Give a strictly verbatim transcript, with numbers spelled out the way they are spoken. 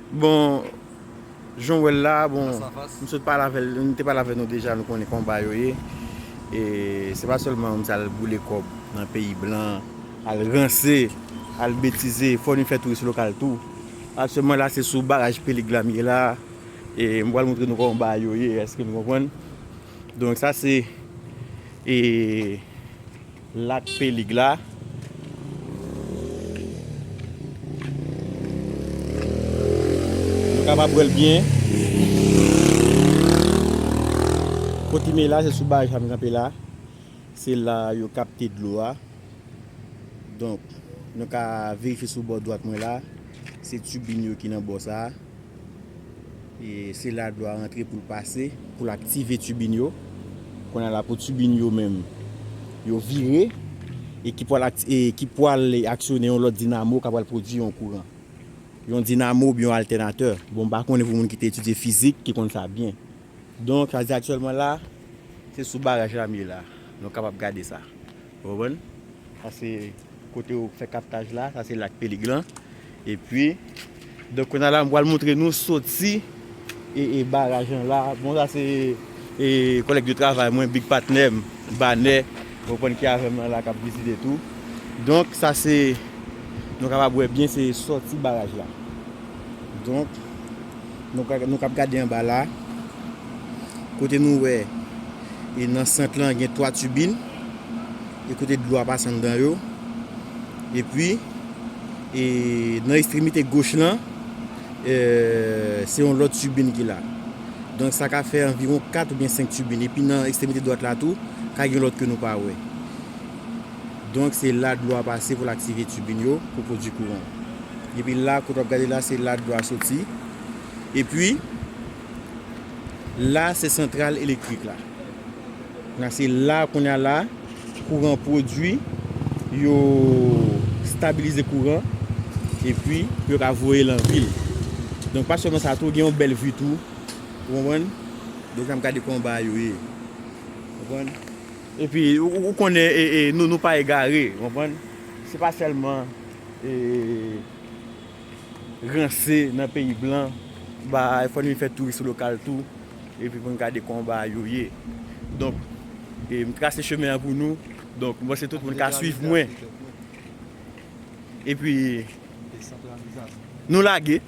Bon, jan w wè l la, bon, m sot pale avè l, m te pale avè nou deja, nou konnen kòman bagay yo ye. E se pa sèlman moun sa al boule kòb nan peyi blan, al ranse, al betize, fò nou fè touris lokal tou. Aktyèlman la, se sou baraj Pelig la m ye la. E m pral montre nou kòman bagay yo ye, èske nou konprann? Donk, sa se, e, lak Pelig la. Nou kapab wè l byen. Kote m ye la, se sou baraj la m kanpe la. Se la yo kapte dlo a. Donk, nou ka verifye sou bò dwat mwen la. Se tibin yo ki nan bò sa a. E se la dlo a rantre pou l pase, pou l aktive tibin yo. Kounye a la pou tibin yo menm, yo vire, e ki pral akti-, e ki pral aksyone yon lòt dinamo k ap pral pwodui yon kouran. Yon dinamo oubyen yon altènatè. Bon, m pa konnen pou moun ki te etidye fizik, ki konn sa byen. Donk, sa di aktyèlman la, se sou baraj la m ye la. Nou kapab gade sa. Ou konprann? Sa se kote yo fè kaptaj la, sa se lak Pelig lan. Epi, donk, kounye a la, m pral montre nou soti e, e baraj lan la. Bon, sa se, e, kòlèg de travay mwen, big patnè m, Banè, ou konprann, ki avè m nan la, k ap vizite tou. Donk, sa se, nou kapab wè byen, se sòti baraj la. Donk, nou ka, nou kab gade anba la. Kote nou wè, e nan sant lan, gen twa tibin. E kote dlo a pase anndan yo. Epi, e nan ekstremite goch lan, e, se yon lòt tibin ki la. Donk, sa ka fè anviwon kat oubyen senk tibin. Epi nan ekstremite dwat la tou, ka gen lòt ke nou pa wè. Donk, se la dlo a pase pou l aktive tibin yo, pou pwodui kouran. Epi la, kote w ap gade la, se la dlo a soti. Epi, la, se santral elektrik la. La, se la, kounye a la, kouran pwodui, yo stabilize kouran, epi yo ka voye l an vil. Donk, pa sèlman sa, tou, gen yon bèl vi tou, ou konprann? Donk, ann gade kòman bagay yo ye. Ou konprann? Epi, ou, ou konnen, e, e, nou, nou pa egare, ou konprann? Se pa sèlman, e, ranse nan peyi blan, ba, fò nou vin fè touris lokal tou, epi pou n gade kòman bagay yo ye. Donk, e, m trase chemen an pou nou. Donk, m panse tout moun ka swiv mwen. Epi, nou lage.